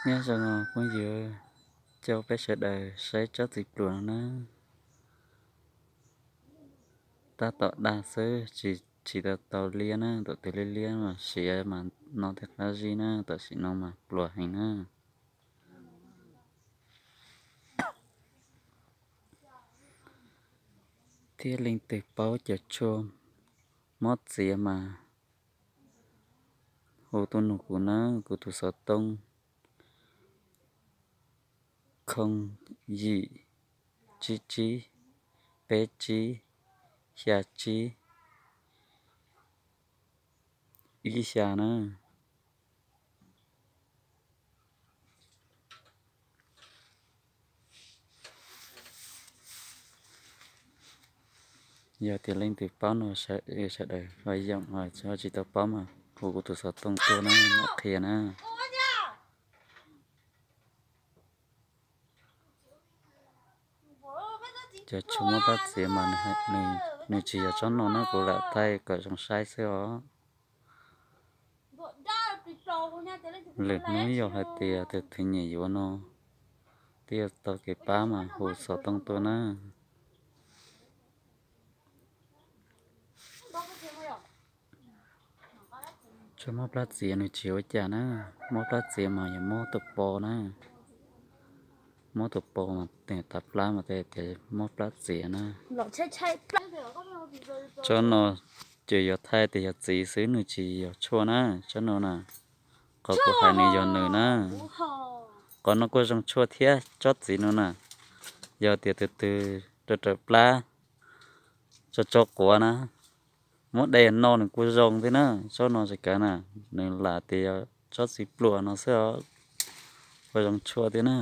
Nyob zoo phooj ywg, coj peb sawv daws saib tsob txiv pluas no na. Tab tom dag xwb, tsis, tsis tau tau liab na, tam twg liab liab mas siav mas no thiaj qab zib na, tam sim no mas pluas heev na. Thiab leej twg paub cov tshuaj mob txiav mas hu tuaj nug kuv na, kuv tus xov tooj khoo yim tsib tsib peb tsib xya tsib ib xya na. Yog tias leej twg paub no sawv daws ho yoom, tsis tau paub mas hu kuv tus xov tooj tuaj na, mam qhia na. Cov tshuaj mob plab txiav mas nws tsis yog tsob no na, kuv lam thaij kom zoo saib xwb os. Lwm hnub yog hais tias tus twg nyiam yuav no, twb yuav tau kev pab mas hu xov tooj tuaj na. Tshuaj mob plab txiav nws tsis ua cas na, mob plab txiav mas yog mob tus po na, mob tus po mas tes tav plab mas tias mob plab txiav na. Tsob no ces yuav thaij tias yog txiv xwb, nws tsis yog tshuaj na, tsob no na. Qhov kuv hais nws yog nws na. Qhov no kuj zoo tshuaj thiab tsob txiv no na. Yog tias tus twg rau raws plab, tso tso quav na, muab de no nws kuj zoo thiab na. Tsob no tsis kav na, nws lam tias yog tsob txiv pluas no xwb os, kuj zoo tshuaj thiab na.